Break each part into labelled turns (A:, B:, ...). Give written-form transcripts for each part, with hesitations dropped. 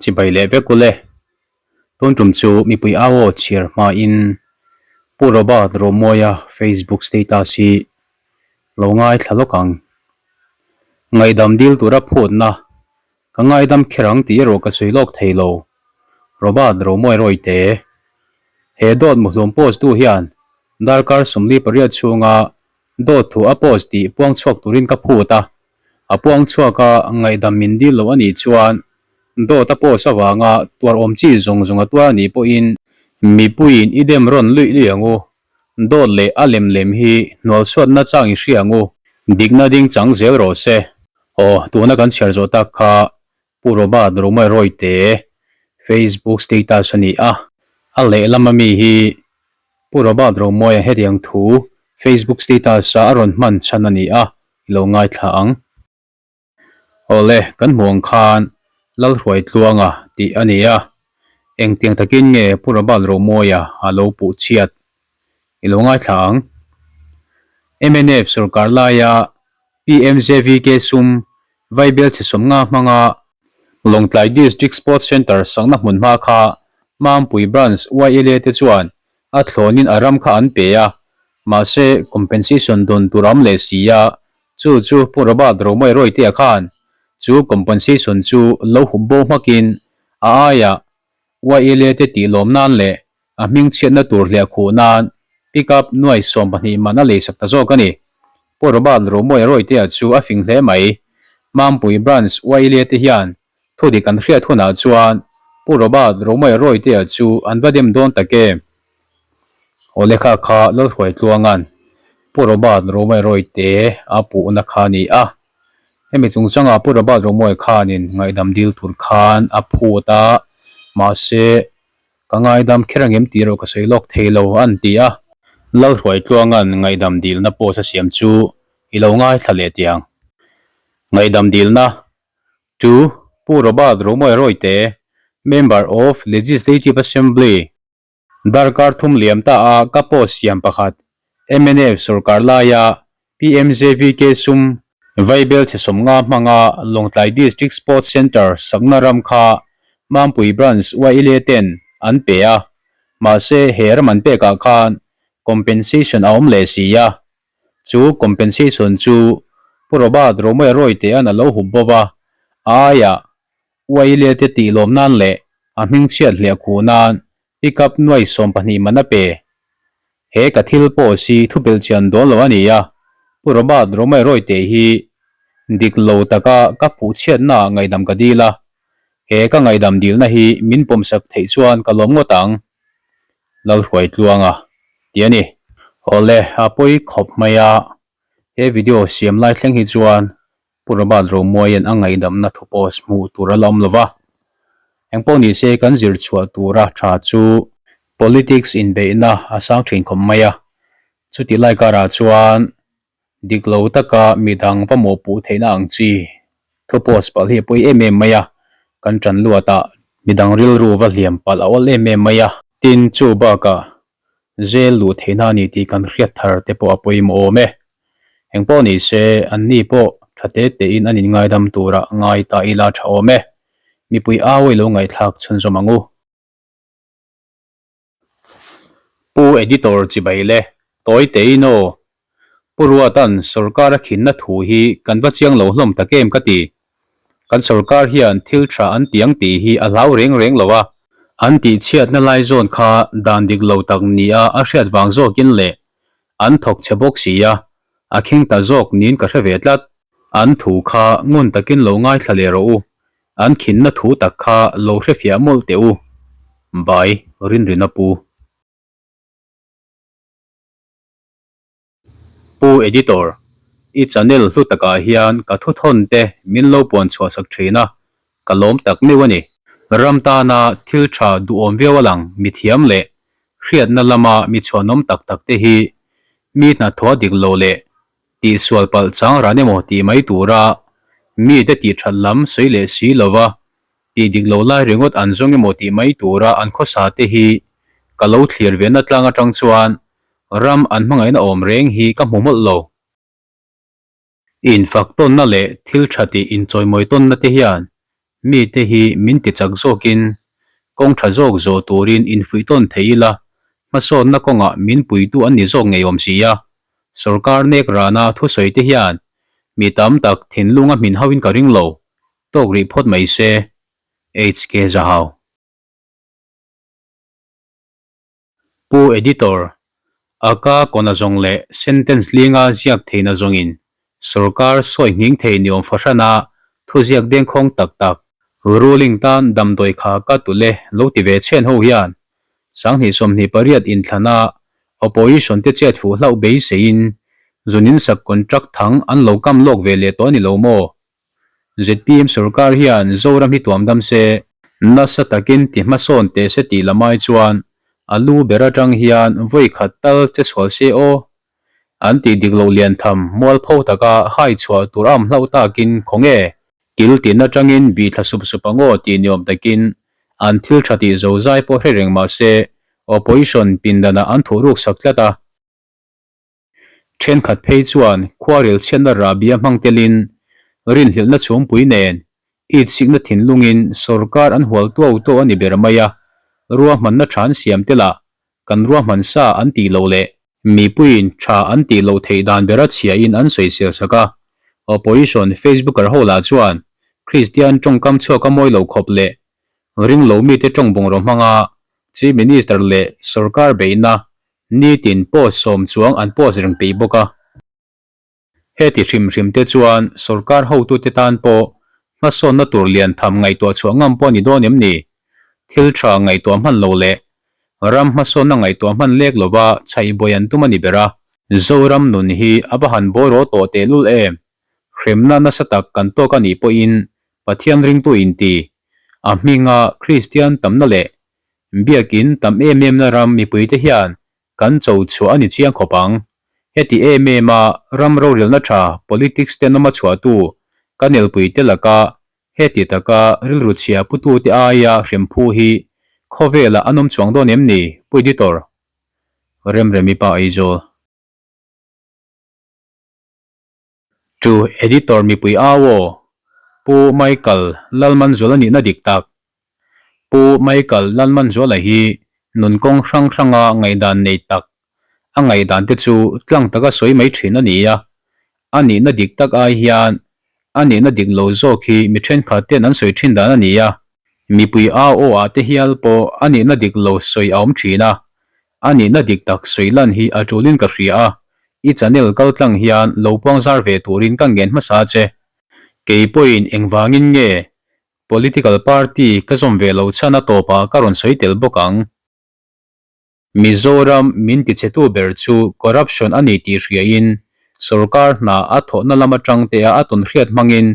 A: Chibai leh vek ule. Tun tum chu mipui au aw chhiar hmain Pu Robert Romawia Facebook status hi lo ngaithla lawk ang. Ngaihdam dil tura phutna ka ngaidam kher ang tih erawh ka sawi lawk thei lo. Robert Romawia Rawite He dawt muhlum post tu hian darkar 48 chhunga Dawt thu a post tih puang chhuak turin ka phut a, a puang chhuak a ngaihdam min dil lo a nih chuan dawt a post avanga tuar awm chi zawng zawng a tuar a nih pawhin mipuiin i dem rawn luih luih ang u, dawt leh a lem lem hi hnual chhuatna chang i hria ang u, dikna ding chang zel rawh se. Aw, tuna kan chhiar zawh tak kha Pu Robert Romai Rawite Facebook status a ni a, a lehlam ami hi Pu Robert Romawia hetiang thu Facebook status a a rawn hman chhan a ni a, i lo ngaithla ang. Awle, kan hmuh ang khan Lalhruaitluanga tih a ni a, engtiang takin nge Pu Robert Romawia a lo puh chhiat i lo ngaithla ang. Mnf sorkar laia PMJVK sum Vaibel chhe 50 hmanga Lawngtlai District Sports Centre sakna hmun hma kha Mampui Branch YLA te chuan a thlawnin a ram kha an pe a, mahse compensation dawn tur a awm leh si a, chu chu Pu Robert Romawia Rawite-a khan chu compensation chu lo hup bo hmakin a aiah YLA te tih lawm nan leh A hming chhiatna tur hliah khuh nan pickup nuai 12 man a leisak ta zawk a ni. Pu Robert Romawia Rawite-a chu a fing hle mai. Mampui Branch YLA te hian thu dik an hriat hunah chuan Pu Robert Romawia Rawite-a chu an va dem dawn tak em? Aw lekha kha Lalhruaitluanga'n Pu Robert Romawia Rawite a puhna kha a ni a. Hemi chungchangah Pu Robert Romawia khanin ngaihdam dil tur khan a phut a, mahse Ka ngaidam kher angem tih erawh ka sawi lawk thei lo an ti a. Lalhruaitluanga'n ngaihdam dilna post a siam chu i lo ngaithla leh tih ang. Ngaihdam dilna To Pu Robert Romawia Rawite, Member of Legislative Assembly, Darkar thum liam ta a ka post siam pakhat Mnf sorkar laia PMJVK sum Vaibel chhe 50 hmanga Lawngtlai District Sports Centre sakna ram kha Mampui Branch YLA ten an pe a, mahse he ram an pekah khan compensation a awm leh si a, chu compensation chu Pu Robert Romawia Rawitea'n a lo hup bawk a, a aiah YLA te tih lawm nan leh a hmingchhiat hliah khuh nan Pickup nuai 12 man a pe. He ka thil pawh si thu belh chian dawn lo a ni a, Pu Robert Romawia Rawite hi dik lo taka ka phuh chhiatna ah ngaihdam ka dil a, he ka ngaihdam dilna hi min pawmsak theih chuan ka lawm ngawt ang. Lalhruaitluanga tih a ni. Awle, a pawi khawp mai a, he video siam lai thleng hi chuan Pu Robert Romuaia'n a ngaihdamna thu post hmuh tur a la awm lo va. Engpawh ni se kan zir chhuah tura tha chu politics inbeihna a sang thin khawp mai a. Chutih lai karah chuan dik lo taka midang va mawhpuh theihna ang chi thu post palh hi a pawi em em mai a. Kan tan luatah midang rilru va hliam palh a awl em em mai a. Tin, chu bakah Zel luh theihna a ni tih kan hriat thar te pawh a pawimawh awm e. Engpawh ni se, anni pawh tha te tein an inngaidam tura ngai ta ila tha awm e. Mipui au i lo ngaihthlak chhunzawm ang u. Pu Editor chibai le, tawi tein aw. Pu Ruata'n sorkar a khinna thu hi kan va chiang lo hlawm tak em ka ti. Kan sorkar hian thil tha an ti ang tih hi a hlau reng reng lo a. An tihchhiatna lai zawn kha dan dik lo tak nia a hriat vang zawkin leh an thawk chhe bawk si a, a khing ta zawk niin ka hre ve tlat. An thu kha ngun takin lo ngaithla leh rawh u, an khinna thu tak kha lo hrefiah mawlh teh u. Bai Rinrina Pu. Pu Editor, i channel hlu takah hian ka thu thawn te min lo puan chhuah sak thin a, ka lawm tak meuh a ni. Ram tana thil tha duhawm viau a lang mithiam leh hriatna lama mi chhuanawm tak tak te hi mi hnathawh dik lo leh tihsual palh chang ran emaw tih mai tura mite tih that lam sawi leh si lova tih dik lo lai ringawt an zawng emaw tih mai tura an khawsa te hi ka lo thlir ve na tlang atang chuan ram an hmangaihna awm reng hi ka hmu mawlh lo. Infak tawnna leh thil tha tih inchawimawi tawnna te hian Mite hi min ti chak zawkin kawng tha zawk zawh turin infuih tawn thei ila, hmasawnna kawngah min puitu an ni zawk ngei awm si a. Sorkar nek rana thusawi te hian mi tam tak thinlung a hmin hauhin ka ring lo, tawk rih phawt mai se. HK Zahau. Pu Editor, a ka kawna zawng leh sentence linga ziak theihna zawngin sorkar sawi nghing thei ni awm fahrana thuziak dengkhawng tak tak, ruling tan damdawi kha ka tule lo ti ve chhen ho hian 2028 inthlana opposition te chet fuh hlauh beiseiin zunin sak contract thang an lo kam lawk ve leh tawh a ni lo maw? Zpm sorkar hian Zoram hi tuam dam se, nasa takin ti hmasawn teh se tih lamai chuan a lu ber atang hian vawi khat tal che chhual se aw. An tih dik loh lian tham mualpho taka hai chhuah tur am hlauh takin khawnge kil tin atangin bih thla sup sup ang aw tih niawm takin an thil tha tih zo zai pawh hre reng mah se opposition pindanah an thuh ruk sak tlat a. Thenkhat phei chuan khuarel chhiatna rahbia hmang telin rinhlelhna chhungpui nen itsikna thinlungin sorkar an hual tuau tuau a ni ber mai a, ruahmanna tha an siam te lah kan ruahman sa an tih loh leh mipuiin tha an tih loh theih dan bera chhiain an sawisel sak a. Opposition Facebooker ho lah chuan Kristian tawngkam chhuak a mawi lo khawp leh ring lo mite tawng bungraw hmanga Chief Minister leh sorkar beihna Nitin post sawm chuang an post reng peih bawk a. Heti hrim hrim te chuan sorkar hotute tan pawh hmasawnna tur lian tham ngaihtuah chhuah ngam pawh a ni dawn em ni? Thil tha ngaihtuah hman lo leh ram hmasawnna ngaihtuah hman lek lova chhaihbuai an tum a ni ber a. Zoram nun hi a va han bawraw tawh tehlul em? Hremna nasa tak kan tawk a nih pawhin Pathian ringtu inti, a hminga Kristian tamna leh Biakin tam em em na ram mipuite hian kan cho chhuah a ni chiang khawp ang. Heti em em a ram rorelna tha politics tenawm a chhuahtu ka nelpuite laka heti taka rilru chhia putute aia hremphu hi khawvelah an awm chuang dawn em ni, Pu Editor? Remremi pa Aizawl. To Editor mipui au aw, Pu Michael Lalmanzuala nihna dik tak. Pu Michael Lalmanzuala hi nun kawng hrang hranga ngaihdan nei tak, a ngaihdan te chu tlang taka sawi mai thin a ni a. A nihna dik tak ai hian a nihna dik lo zawk hi mi thenkhat ten an sawi thin dan a ni a. Mipui au aw ah te hial pawh a nihna dik lo sawi a awm thin a. A nihna dik tak sawi lan hi a tulin ka hria a, i channel kal tlang hian lo puang zar ve turin ka ngen hmasa che. Kei pawhin engvangin nge political party ka zawm ve loh chhan a tawpah ka rawn sawi tel bawk ang. Mizoram min tichhetu ber chu corruption a ni tih hriain sorkar hna a thawhna lam atang te a a tawn hriat hmangin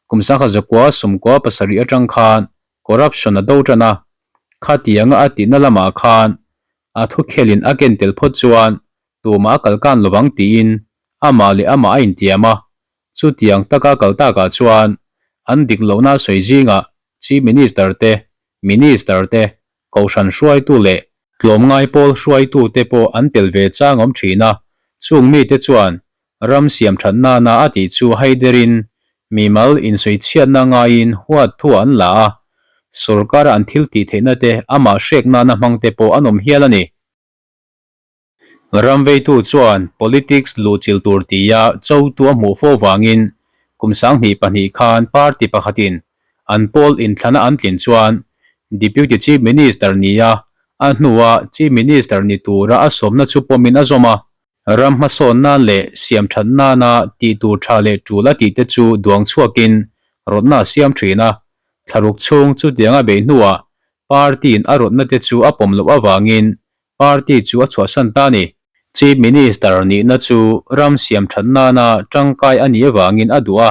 A: kum 1997 atang khan corruption a do tan a, khatianga a tihna lamah khan a thukhelin a ken tel phawt chuan tumah a kalkan lovang tiin amah leh amah a intiam a, chutiang taka kal takah chuan an dik lohna sawi zingah Chief Minister te, Minister te, Kohhran hruaitu leh tlawmngai pawl hruaitu te pawh an tel ve chang awm thin a, chung mite chuan ram siam that nana a tih chu haiderin mimal insawichhiatna ngaiin huat thu an la a, sorkara an thil tih theihna te amah hrek nana hmang te pawh an awm hial a ni. Ram veitu chuan politics luhchilh tur tia chotu a hmuh fo vangin kum 2002 khan party pakhatin an pawl inthlana an tlin chuan Deputy Chief Minister nia a hnua Chief Minister ni tura a sawmna chu pawmin a zawm a. Ram hmasawn nan leh siam that nana tih tur tha leh tul a tih te chu duang chhuakin rawtna a siam thin a. Thlaruk chhung chutiang a beih hnuah party-in a rawtna te chu a pawm loh avangin Party chu a chhuahsan ta a ni. Chief Minister nihna chu ram siamthat nana tangkai a nih avangin a duh a,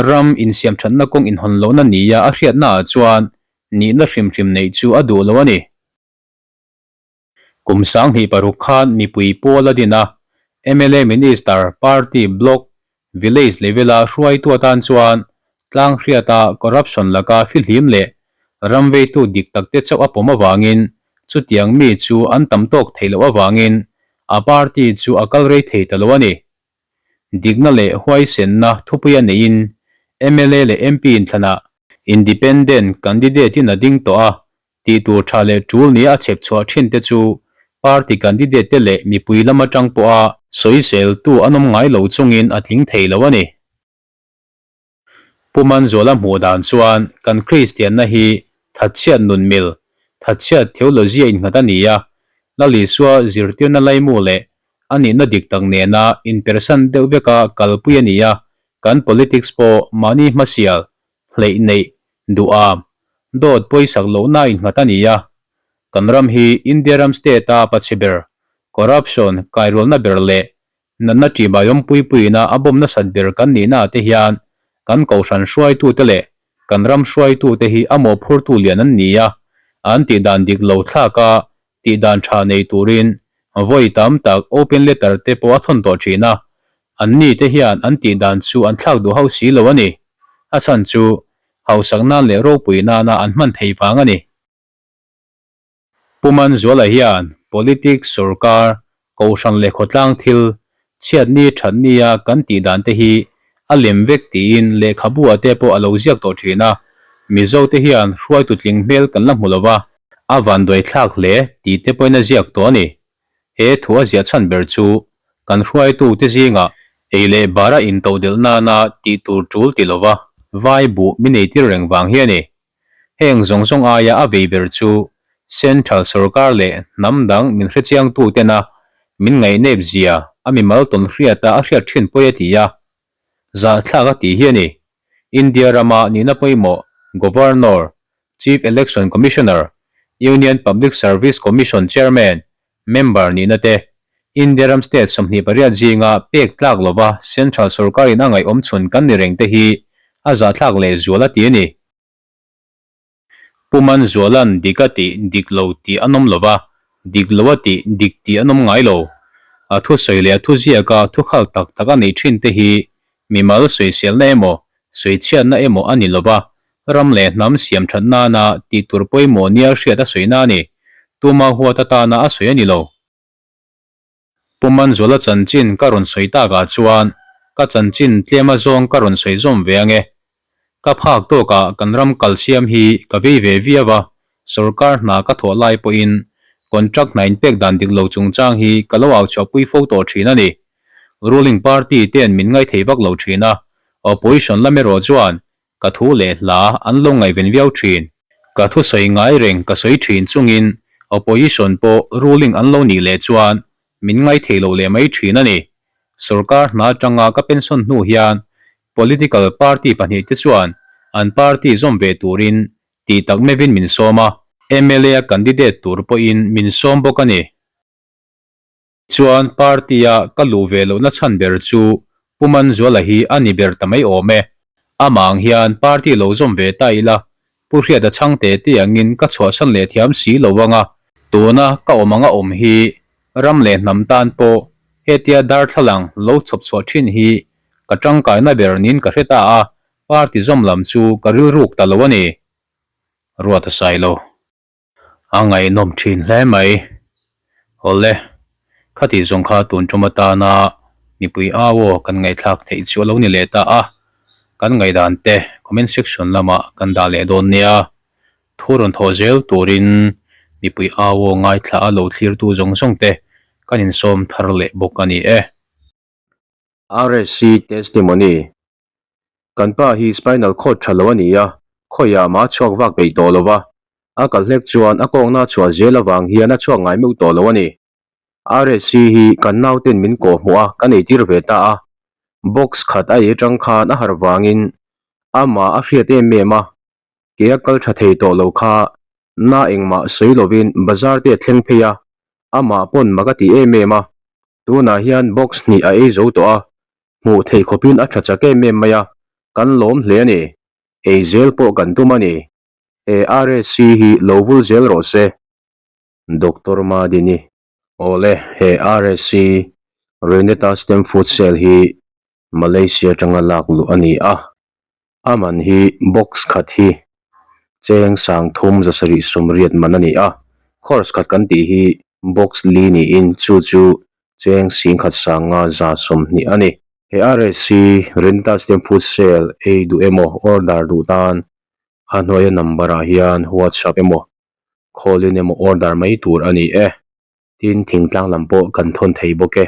A: ram insiamthatna kawng inhawn lohna nia a hriatnaah chuan nihna hrim hrim neih chu a duh lo a ni. Kum 2006 khan mipui pawl a din a, mla Minister, Party, Block, Village level-a hruaitu atan chuan tlang hriata corruption laka fihlim leh ram veitu dik takte chauh a pawm avangin chutiang mi chu an tam tawk theih loh avangin a party chu a kal rei thei ta lo a ni. Dikna leh huaisenna thupui a neihin mla leh MP inthlanah. Independent candidate-in a ding tawh a, tih tur tha leh tul nia a chhep chhuah thin te chu party candidate te leh mipui lam atang pawha sawiseltu an awm ngai lo chungin a tling thei lo a ni. Pu Manzuala hmuh dan chuan kan Kristianna hi thatchhiat nun mil, thatchhiat theology a innghat a ni a, Lal Isua zirtirna laimu leh a nihna dik tak nena inpersan deuh veka kalpui a ni a, kan politics pawh mahni hmasial, hleih neih, duham, dawt pawisak lohna a innghat a ni a. Kan ram hi India ram state-a pachhe ber, corruption kairualna ber leh Natna ṭihbai awmpui puiina a bawm nasat ber kan nihna ah te hian kan kohhran hruaitute leh kan ram hruaitute hi a mawhphurtu lian an ni a, an tihdan dik lo thlak a, tihdan ṭha nei turin vawi tam tak open letter te pawh a thawn tawh ṭhin a, anni te hian an tihdan chu an thlak duh hauh si lo a ni. A chhan chu hausak nan leh ropui nana an hman theih vang a ni. Pu Manzuala hian politics sorkar, kohhran leh khawtlang thil, chhiatni thatnia kan tih dan te hi a lem vek tiin lehkhabu ah te pawh a lo ziak tawh thin a, Mizo te hian hruaitu tling hmel kan la hmu lo va, a vanduai thlak hle tih te pawhin a ziak tawh a ni. He thu a ziah chhan ber chu kan hruaitu te zingah ei leh bara intodelh nana tih tur tul ti lova vai buh min eitir reng vang hi a ni. Heng zawng zawng aia a vei ber chu Central sorkar leh hnam dang min hrechiangtu tena min ngaihnep zia a mimal tawn hriata a hriat thin pawi a ti a, zahthlak a tih hi a ni. India rama nihna pawimawh Governor, Chief Election Commissioner, Union Public Service Commission Chairman, Member nihna te, India ram state 28 zinga pek tlak lova Central sorkarin a ngaihawm chhun kan ni reng te hi a zahthlak leh zual a ti a ni. Pu Manzuala'n dik a tih dik lo tih an awm lova, dik lo a tih dik tih an awm ngai lo. A thusawi leh a thuziaka thukhal tak tak a neih thin te hi mimal sawiselna emaw, sawichhiatna emaw a ni lova, ram leh hnam siam that nana tih tur pawimawh nia hriat a sawina a ni. Tuma huat atana a sawi a ni lo. Pu Manzuala chanchin ka rawn sawi takah chuan ka chanchin tlem azawng ka rawn sawi zawm ve ange. Ka phak tawkah kan ram kalsiam hi ka vei ve viau a, sorkar hna ka thawh lai pawhin contract hna inpek dan dik lo chungchang hi ka lo au chhuahpui fo tawh thin a ni. Ruling party ten min ngaithei vak lo thin a, opposition lam erawh chuan Ka thu leh hla an lo ngaihven viau thin. Ka thusawi ngai reng ka sawi thin chungin opposition pawh ruling an lo nih leh chuan min ngaithei lo leh mai thin a ni. Sorkar hna atanga ka pension hnu hian political party pahnihte chuan an party zawm ve turin tih tak meuhin min sawm a, mla a candidate tur pawhin min sawm bawk a ni. Chuan party-a ka luh ve lohna chhan ber chu Pu Manzuala hi a ni ber ta mai awm e. Amah ang hian party lo zawm ve ta ila, Pu Hriata chhangte te angin ka chhuahsan leh thiam si lo ang a. Tuna ka awm anga awm hi ram leh hnam tan pawh hetia darthlalang lo chhawp chhuah thin hi ka tangkaina ber niin ka hre ta a, party zawm lam chu ka rilruk ta lo a ni. Ruat a sai lo. A ngaihnawm thin hle mai. Awle, khati zawng kha tun tum atana mipui au aw kan ngaihthlak theih chu a lo ni leh ta a, kan ngaihdan te comment section lamah kan dah leh dawn nia. Thu rawn thawh zel turin mipui au aw ngaithla a lo thlirtu zawng zawng te kan insawm thar leh bawk a ni e.
B: RSC Testimony Kan pa hi spinal cord tha lo a ni a, khawiah mah a chhuak vak peih tawh lo va, a kal hlek chuan a kawngna a chhuah zel avang hian a chhuak ngai meuh tawh lo a ni. RSC hi kan nauten min kawh hmuh a, kan eitir ve ta a, box khat a ei atang khan a harh vangin amah a hriat em em a, ke a kal tha thei tawh lo kha na engmah sawi lovin bazar te a thleng phei a, amah pawn mak a ti em em a, tunah hian box hnih a ei zo tawh a, Hmuh theih khawpin a tha chak em em mai a, kan lawm hle a ni. Ei zel pawh kan tum a ni. He RSC hi lo vul zel rawh se. Doctor Madini. Awle, he RSC, Reneta Stem Food Cell hi Malaysia atanga lak luh a ni a. A man hi box khat hi cheng 30 780 man a ni a. Course khat kan tih hi box li niin chu chu cheng 1120 a ni. He RSC Rentas Stem Food Sale ei duh emaw order duh tan. A hnuaia number ah hian whatsapp emaw call in emaw order mai tur a ni e. Tin thingtlang lam pawh kan thawn thei bawk e.